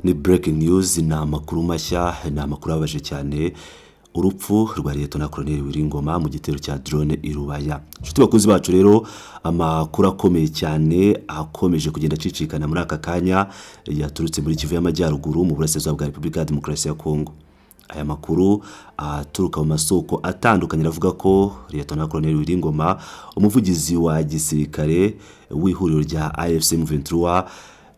Ni breaking news, ni amakuru mashya, ni amakuru ababaje cyane: urupfu rwa Liyetona Koloneli Willy Ngoma mu gitero cya drone i Rubaya. Inshuti bakunzi bacu rero, amakuru akomeye cyane akomeje kugenda acicikana muri aka kanya yaturutse muri Kivu y'Amajyaruguru, mu burasirazuba bwa Repubulika ya Demokarasi ya Kongo. Aya makuru aturuka mu masoko atandukanye aravuga ko Liyetona Koloneli Willy Ngoma, umuvugizi wa gisirikare w'ihuriro rya AFC M23,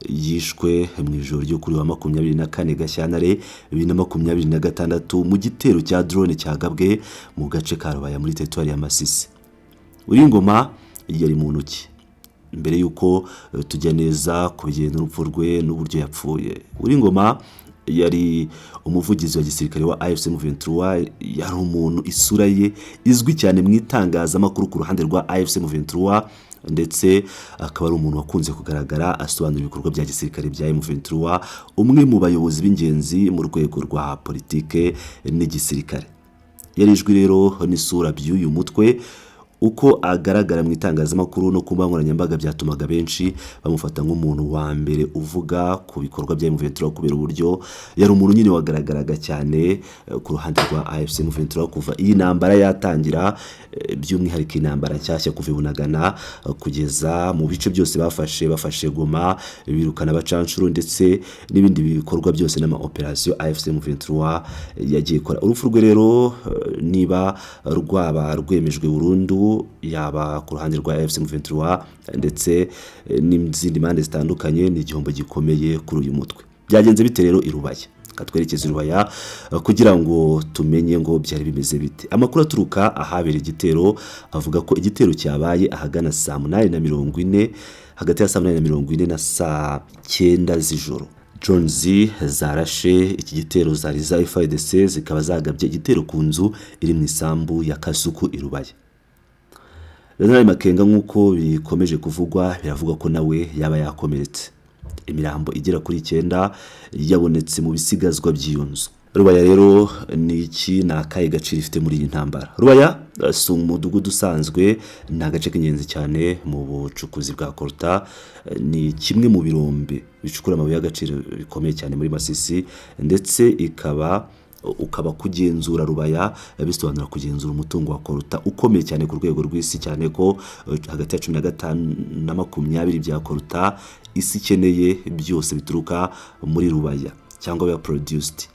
yishwe mu ijoro ryo kuri wa 24 Gashyantare 2026 mu gitero cya drone cyagabwe mu gace ka Rubaya muri teritwari ya Masisi. Willy Ngoma yari mu ntoki. Mbere y'uko tujya neza ku bijyanye n'urupfu rwe n'uburyo yapfuye, Willy Ngoma yari umuvugizi wa gisirikare wa AFC M23. Yari umuntu isura ye izwi cyane mu itangazamakuru ku ruhande rwa AFC M23, ndetse akaba ari umuntu wakunze kugaragara asobanura ibikorwa bya gisirikare bya M23, umwe mu bayobozi b'ingenzi mu rwego rwa politike n'igisirikare. Yari ijwi rero n'isura by'uyu mutwe. Uko agaragara mu itangazamakuru no ku mbuga nkoranyambaga byatumaga benshi bamufata nk'umuntu wa mbere uvuga ku bikorwa bya M23, kubera uburyo yari umuntu nyine wagaragaraga cyane ku ruhande rwa AFC M23 kuva iyi ntambara yatangira, by'umwihariko intambara nshyashya kuva i Bunagana kugeza mu bice byose bafashe Goma, birukana abacanshuro, ndetse n'ibindi bikorwa byose n'ama operation AFC M23 yagiye ikora. Urupfu rwe rero, niba rwaba rwemejwe burundu, yaba ku ruhande rwa AFC M23 ndetse n'izindi mpande zitandukanye, ni igihombo gikomeye kuri uyu mutwe. Byagenze bite rero i Rubaya? Katwerekeza i Rubaya kugira ngo tumenye ngo byari bimeze bite. Amakuru aturuka ahabereye igitero avuga ko igitero cyabaye ahagana saa 8:40, hagati ya saa 8:40 na saa 9 z'ijoro. Drones zarashe iki gitero zari za FARDC, zikaba zagabye igitero ku nzu iri mu isambu ya Kasuku i Rubaya. General Makenga, nk'uko bikomeje kuvugwa, biravugwa ko nawe yaba yakomeretse. Imirambo igera kuri icyenda yabonetse mu bisigazwa by'iyo nzu. Rubaya rero ni iki? Ni akahe gaciro ifite muri iyi ntambara? Rubaya si umudugudu usanzwe, ni agace k'ingenzi cyane mu bucukuzi bwa coltan. Ni kimwe mu birombe bicukura amabuye y'agaciro bikomeye cyane muri Masisi, ndetse ikaba ukaba kugenzura Rubaya bisobanura kugenzura umutungo wa coltan ukomeye cyane ku rwego rw'isi, cyane ko hagati ya 15 na 20 bya coltan isi ikeneye byose bituruka muri Rubaya cyangwa biba produced.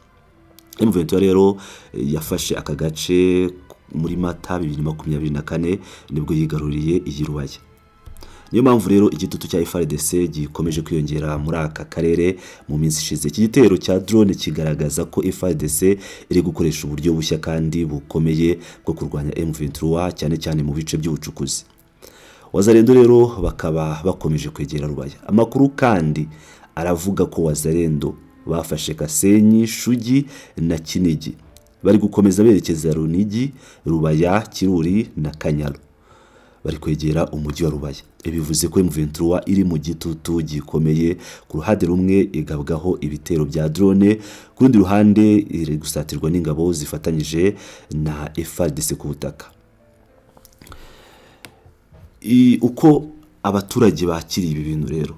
M23 rero yafashe aka gace muri Mata 2024, nibwo yigaruriye iyi Rubaya. Niyo mpamvu rero igitutu cya FARDC gikomeje kwiyongera muri aka karere mu minsi ishize. Iki gitero cya drone kigaragaza ko FARDC iri gukoresha uburyo bushya kandi bukomeye bwo kurwanya M23, cyane cyane mu bice by'ubucukuzi. Wazalendo rero bakaba bakomeje kwegera Rubaya. Amakuru kandi aravuga ko Wazalendo bafashe Kasenyi, Shugi na Kinigi, bari gukomeza berekeza Runigi, Rubaya, Kiruri na Kanyaro, bari kwegera umujyi wa Rubaya. Ibi bivuze ko M23 iri mu gitutu gikomeye: ku ruhande rumwe igabwaho ibitero bya drone, ku rundi ruhande iri gusatirwa n'ingabo zifatanyije na FARDC ku butaka. Uko abaturage bakiriye ibi bintu rero,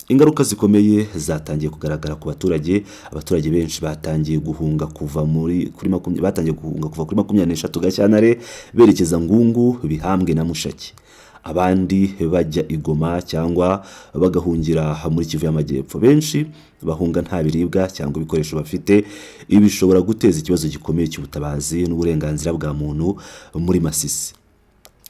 ingaruka zikomeye zatangiye kugaragara ku baturage. Abaturage benshi batangiye guhunga kuva muri kuri makumyabiri, batangiye guhunga kuva kuri 23 Gashyantare, berekeza Ngungu, Bihambwe na Mushaki, abandi bajya i Goma cyangwa bagahungira muri Kivu y'Amajyepfo. Benshi bahunga nta biribwa cyangwa ibikoresho bafite. Ibi bishobora guteza ikibazo gikomeye cy'ubutabazi n'uburenganzira bwa muntu muri Masisi.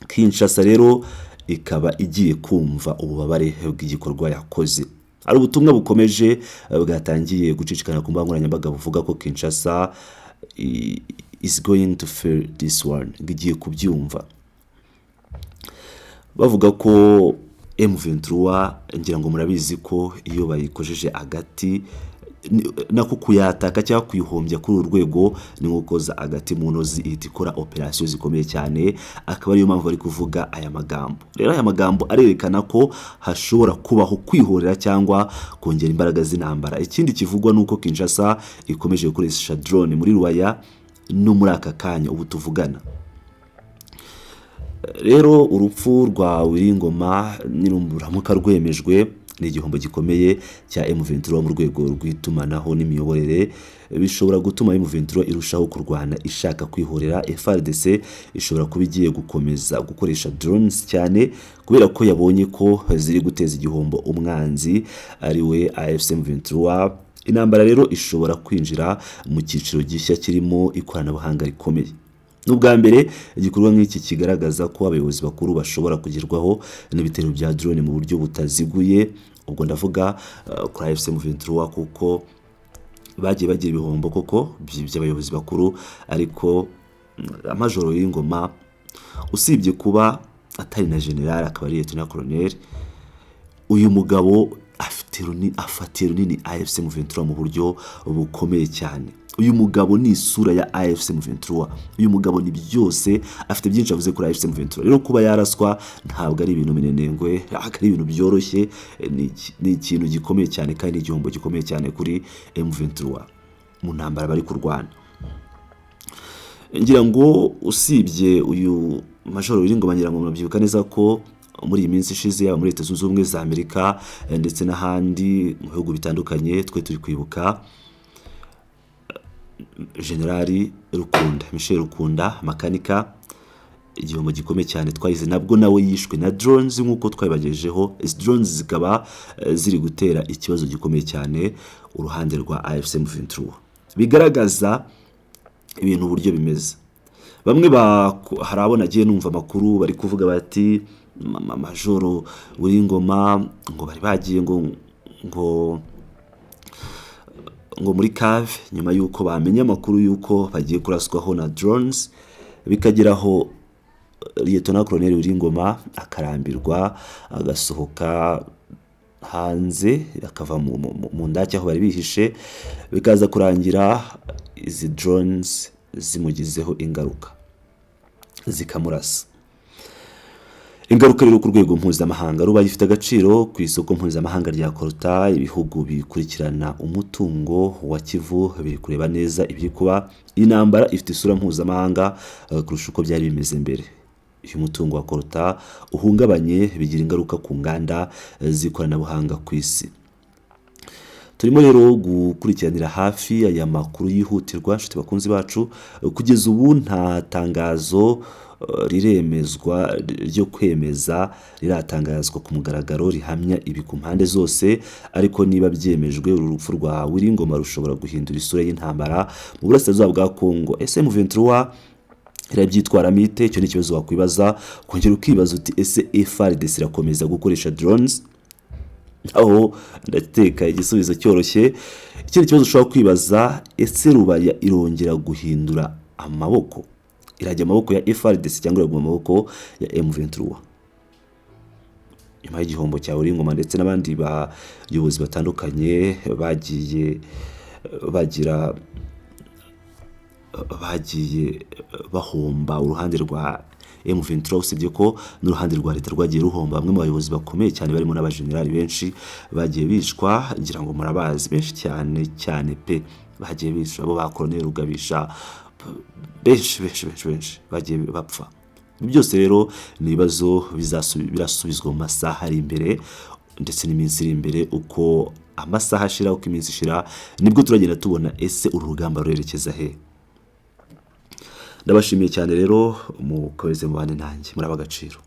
Kinshasa rero ikaba igiye kumva ububabare bw'igikorwa yakoze. Hari ubutumwa bukomeje bwatangiye gucicikana ku mbuga nkoranyambaga buvuga ko Kinshasa is going to feel this one, ngo igiye kubyumva. Bavuga ko M23, ngira ngo murabizi ko iyo bayikojeje agati, nako kuyataka cyangwa kuyihombya kuri uru rwego ni nko gukoza agati mu ntozi, ihita ikora operasiyo zikomeye cyane. Akaba ariyo mpamvu bari kuvuga aya magambo. Rero aya magambo arerekana ko hashobora kubaho kwihorera cyangwa kongera imbaraga z'intambara. Ikindi kivugwa ni uko Kinshasa ikomeje gukoresha drone muri Rubaya no muri aka kanya ubu tuvugana. Rero urupfu rwa Willy Ngoma niruramuka rwemejwe, Ni igihombo gikomeye cya M23 mu rwego rw'itumanaho n'imiyoborere, bishobora gutuma M23 irushaho kurwana ishaka kwihorera. FARDC ishobora kuba igiye gukomeza gukoresha drones cyane kubera ko yabonye ko ziri guteza igihombo umwanzi ari we AFC M23. Intambara rero ishobora kwinjira mu cyiciro gishya kirimo ikoranabuhanga rikomeye. Ni ubwa mbere igikorwa nk'iki kigaragaza ko abayobozi bakuru bashobora kugerwaho n'ibitero bya drone mu buryo butaziguye. Ubwo ndavuga kuri AFC M23, kuko bagiye bagira ibihombo koko by'abayobozi bakuru, ariko Majoro y'Ingoma, usibye kuba atari na general, akaba ari lieutenant colonel, uyu mugabo afite runini, afatiye runini AFC M23 mu buryo bukomeye cyane. Uyu mugabo ni isura ya AFC M23. Uyu mugabo ni byose, afite byinshi avuze kuri AFC M23. Rero kuba yaraswa ntabwo ari ibintu minenengwe, ntabwo ari ibintu byoroshye, ni ikintu gikomeye cyane kandi ni igihombo gikomeye cyane kuri M23 mu ntambara bari kurwana. Ngira ngo usibye uyu Majoro Willy, ngira ngo murabyibuka neza ko muri iyi minsi ishize, yaba muri Leta Zunze Ubumwe za Amerika ndetse n'ahandi mu bihugu bitandukanye, twe turi kwibuka Generali Rukunda, Michel Rukunda Makanika. Igihombo gikomeye cyane twagize, nabwo nawe yishwe na drones nk'uko twabibagejejeho. Izi drones zikaba ziri gutera ikibazo gikomeye cyane uruhande rwa AFC M23, bigaragaza ibintu uburyo bimeze. Bamwe hari abo nagiye numva amakuru bari kuvuga bati Majoro Willy Ngoma ngo bari bagiye ngo muri cave nyuma y'uko bamenye amakuru y'uko bagiye kuraswaho na drones, bikageraho Lieutenant Colonel Willy Ngoma akarambirwa, agasohoka hanze, akava mu ndake aho bari bihishe, bikaza kurangira izi drones zimugizeho ingaruka, zikamurasa. Ingaruka rero ku rwego mpuzamahanga: Rubaya ifite agaciro ku isoko mpuzamahanga rya coltan. Ibihugu bikurikirana umutungo wa Kivu biri kureba neza ibiri kuba. Iyi ntambara ifite isura mpuzamahanga kurusha uko byari bimeze mbere. Iyo umutungo wa coltan uhungabanye, bigira ingaruka ku nganda z'ikoranabuhanga ku isi. Turimo rero gukurikiranira hafi aya makuru yihutirwa, inshuti bakunzi bacu. Kugeza ubu nta tangazo riremezwa ryo kwemeza riratangazwa ku mugaragaro rihamya ibi ku mpande zose, ariko niba byemejwe, uru rupfu rwa Willy Ngoma rushobora guhindura isura y'intambara mu burasirazuba bwa Kongo. Ese M23 irabyitwaramo ite? Icyo ni ikibazo wakwibaza, ukongera ukibaza uti: ese FARDC irakomeza gukoresha drones? Aho ndateka igisubizo cyoroshye. Ikindi kibazo ushobora kwibaza: ese Rubaya irongera guhindura amaboko, irajya amaboko ya FARDC cyangwa iraguma amaboko ya M23 nyuma y'igihombo cya Willy Ngoma ndetse n'abandi bayobozi batandukanye bagiye bagira, bagiye bahomba uruhande rwa M23, usibye ko n'uruhande rwa leta rwagiye ruhomba bamwe mu bayobozi bakomeye cyane, barimo n'abajenerali benshi bagiye bicwa? Ngira ngo murabazi benshi cyane cyane pe, bagiye bicwa, abo ba Colonel Rugabisha, benshi benshi benshi benshi bagiye bapfa. Ibi byose rero ni ibibazo birasubizwa mu masaha ari imbere ndetse n'iminsi iri imbere. Uko amasaha ashira, uko iminsi ishira, nibwo turagenda tubona ese uru rugamba rurerekeza he. Ndabashimiye cyane rero, mukomeze mubane nanjye, muraba agaciro.